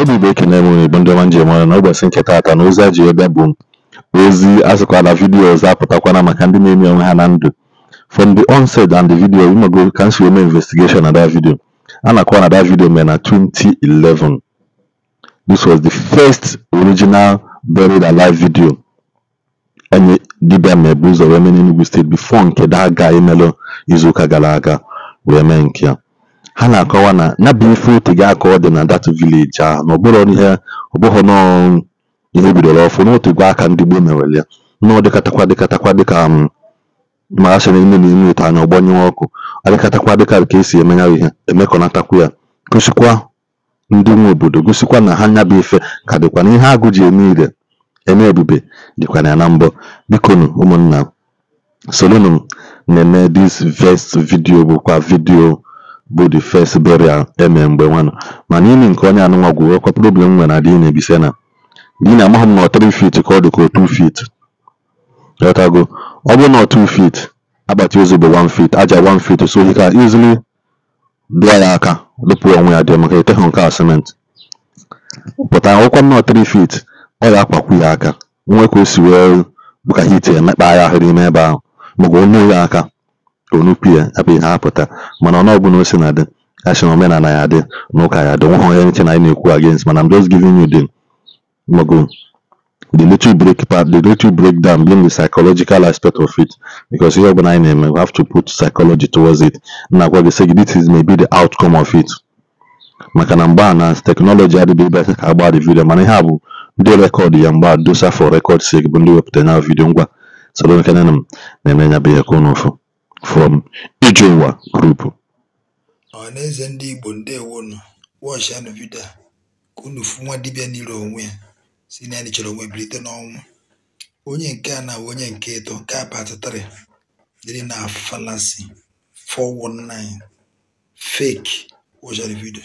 Obi bụ ekene m unu Igbo ndị ọma njem ọrụ na ụbọchị nke taata na ozi a ji wee bịa bụ ozi asịkwa na vidiyo ọzọ apụtakwana maka ndị na-eme onwe ha na ndụ. From the onset and the video, we go can see investigation na that video. A na-akọwa na that video mere na 2011. This was the first original buried alive video enye dibịa ma ebu ụzọ wee mee n'Enugu steeti before nke that guy melụ izuụka gara aga wee mee nke ya. Ha na-akọwa na ya bụ ife otego aka ọ dị na that village ahụ na ọbụrụ ihe ọbụghị nọọ ihe bidoro ọfụ na otego aka ndị gboo mewere ya na ọ dịkatakwa dịkatakwa dịka ma a sị na ime na ime ite anya ọgbanyụọ ọkụ adịkatakwa dịka ka esi eme ya ihe emekọnatakwu ya gosikwa ndị nwe obodo gosikwa na ha nya bụ ife ka dịkwa na ihe agụ ji eme ire eme ebube dịkwa na ya na mbọ. Bikonu ụmụnna, solonu m na-eme this first video bụkwa video bụ the first burial eme mgbe nwanụ mana imi nke onye anụnwa gwụ ọkwa problem nwere na dị na-ebise na dị na amaghị m na ọ 3 feet ka ọ dị ka ọ 2 feet. Ghọtago, ọ bụrụ na ọ 2 feet, akpati ozu bụ 1 feet, aja 1 feet, so he can easily dụọ ya aka dụpụ onwe ya dị maka eteghị nke a cement pụta akwụkwọ nnọọ 3 feet ọ ya akwakwu ya aka nwe ka o si wee bụ ka hit emekpa ya ahụ n'ime ebe ahụ maka onu ya aka onukwu ya abụ ihe apụta. Mana ọ ọbụla o si na dị asị na omenala ya dị na ụka ya dị nweghị onye ntị na anyị na-ekwu against, mana I'm just giving you the mago the little break part, the little breakdown being the psychological aspect of it, because here when I name we have to put psychology towards it. Na gwa gị sị gị this is maybe the outcome of it. Maka na mgbe a na technology adịghị ebe ka agba the video, mana ihe a bụ ndị rekọd ya mgbe a dosa for record sake bụ ndị wepụtara na video. Ngwa soro nkene m na-eme ya bụ ihe ka unu fụ from Ijeụwa group. Ọhaneze ndị Igbo, ndewonu. Wọchịanụ vidio a ka unu fụ nwa dibịa n'ire onwe ya si na ya nịchara onwe bilite n'ọnwụ. Onye nke a na onye nke ịtọ nke a part 3 dịrị na fallacy 419 fake. Wọchịanụ vidio.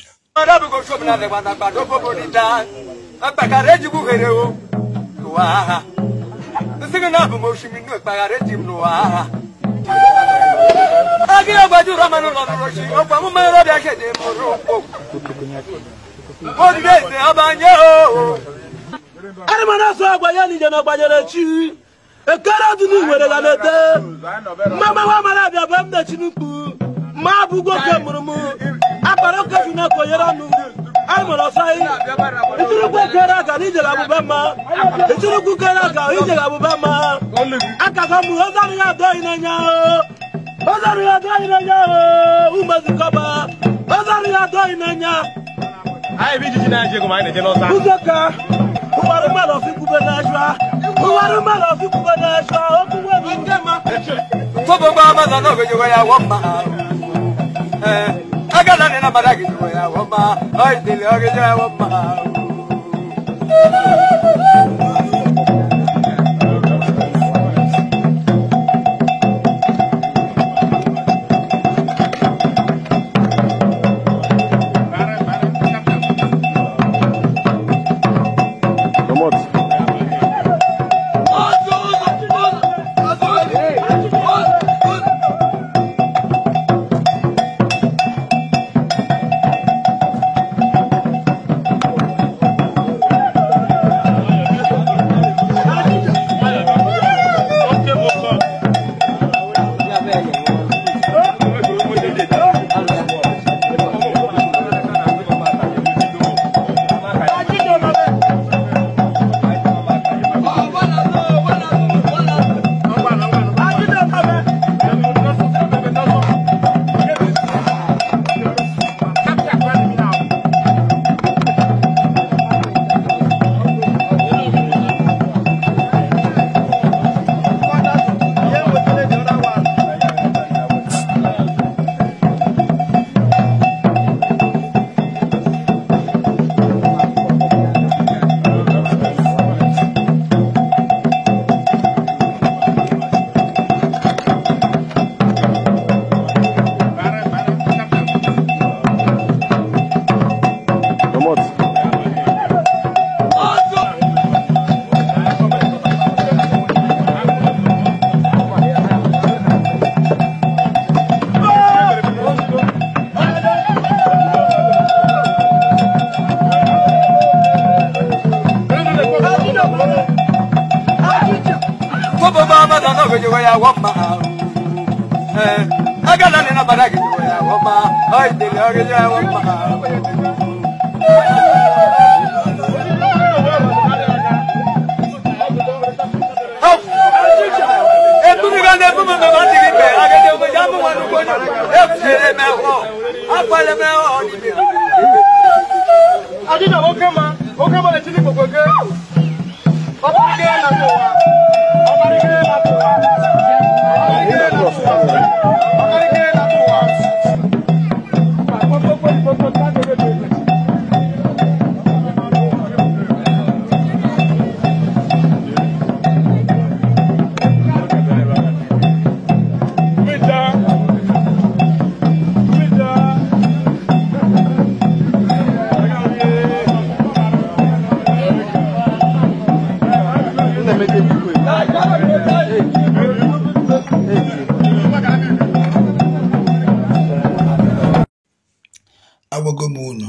Agwago m unu,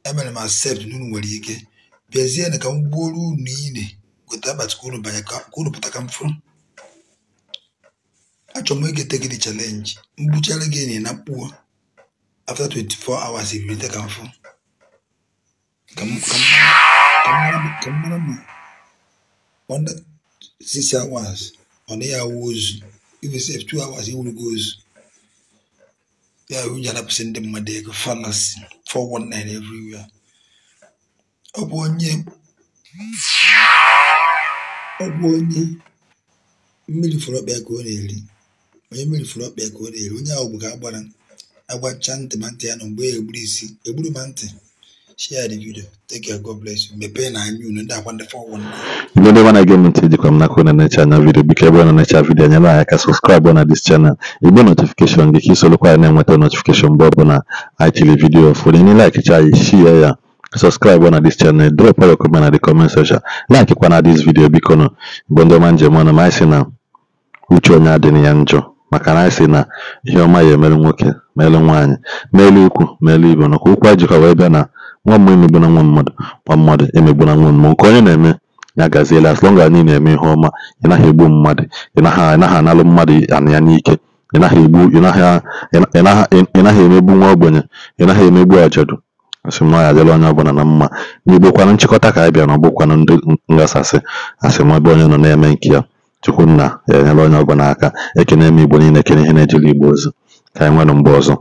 emere m accept na unu nwere ike bịazie ka m gbuoro unu ile gote akpati ka unu banye ka unu pụta ka m fụrụ. Achọrọ m igete gị the challenge mgbuchara gị enyi na mkpụọ after 24 hours ebilite ka m fụ ka m mara ma under 6 hours ọ na ya awụ ozu, even sef 2 hours iwurugo ozu. Ya onye anapụsị ndị mmadụ ego, fallacy 419 everywhere. Ọ bụ onye mmiri fụrụ ọkpa ya ka ọ na-eri, onye mmiri fụrụ ọkpa ya ka ọ na-eri, onye ahụ bụ ka agbara agbacha ntị ma ntị ya nọ mgbe ya egburu isi egburu ma ntị. Share the video. Take care. God bless you. Mepee na anya unu ndị akwa ndị 419. Igbo ndị ọma na-ege m ntị, jikwa m n'aka unu na-eche anya vidio. Biko ebe unu na-eche vidio, nyere anyị aka subscribe na this channel, igbe notification gị ka isolokwa anyị na-enweta notification mgbe ọbụla anyị tiri vidio ụfọdụ. Ndị like cha anyị, share ya, subscribe na this channel, drop your comment na the comment section, like kwa na this video. Biko nụ, Igbo ndị ọma njem ọnụ, ma anyị sị na uche onye adịghị ya njọ, maka na anyị sị na ihe ọma ya emere nwoke, mere nwaanyị, mere ikwu, mere ibe, nakwa okwu anyị jikwa wee bịa na nwa mmụọ emegbuna nwa mmadụ, nwa mmadụ emegbuna nwa mmụọ. Nke onye na-eme ya gaziela. As long as anyị na-eme ihe ọma, ị naghị egbu mmadụ, ị naghị analụ mmadụ anị ya n'ike, ị naghị egbu, ị naghị emegbu nwa ogbenye, ị naghị emegbu ajadu. Asị m na ọ ya adịla onye ọbụla na mma. N'Igbo kwanụ nchịkọta ka anyị bịa na ọ bụkwanụ ndị ngasasị. Asị m ebe onye nọ na-eme nke ya, Chukwunna ya enyela onye ọbụla aka. Ekene m Igbo niile, ekene ihe na-ejere Igbo ozi. Ka anyị nwere mgbe ọzọ.